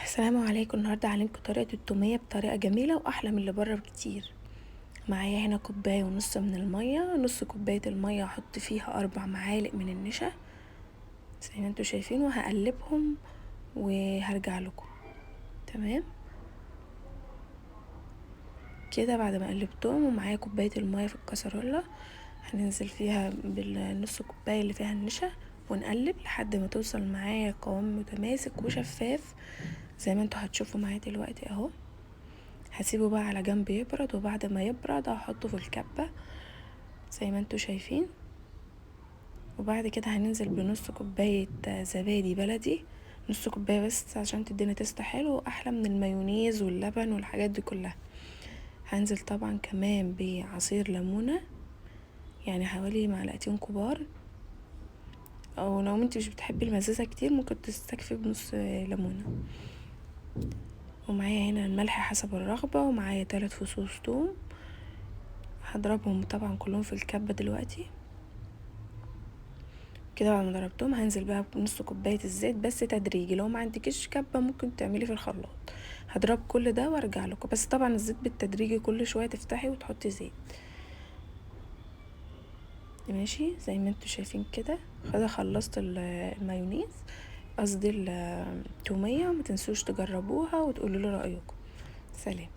السلام عليكم. النهارده هعلمكم طريقه التوميه بطريقة جميلة واحلى من اللي بره بكتير. معايا هنا كوباية ونص من الميه، نص كوباية المية هحط فيها 4 معالق من النشا زي ما انتوا شايفين، وهقلبهم وهرجع لكم. تمام كده بعد ما قلبتهم ومعايا كوباية المية في الكسرولة هننزل فيها بالنص كوباية اللي فيها النشا ونقلب لحد ما توصل معايا قوام متماسك وشفاف زي ما انتوا هتشوفوا معايا دلوقتي اهو. هسيبه بقى على جنب يبرد، وبعد ما يبرد هحطه في الكبة زي ما انتوا شايفين. وبعد كده هننزل بنص كوباية زبادي بلدي، نص كوباية بس عشان تدينا taste حلو واحلى من المايونيز واللبن والحاجات دي كلها. هنزل طبعا كمان بعصير ليمونة، يعني حوالي معلقتين كبار، او لو انت مش بتحبي المزازة كتير ممكن تستكفي بنص ليمونة. ومعايا هنا الملح حسب الرغبة، ومعايا 3 فصوص توم هضربهم طبعا كلهم في الكبة دلوقتي. كده بعد ما ضربتهم هنزل بقى بنص كوباية الزيت بس تدريجي، لو ما عندكيش كبة ممكن تعملي في الخلاط. هضرب كل ده وارجع لكم، بس طبعا الزيت بالتدريجي كل شوية تفتحي وتحطي زيت. ماشي زي ما انتوا شايفين كده. كده خلصت المايونيز، قصدي التومية. ما تنسوش تجربوها وتقولوا لي رأيكم. سلام.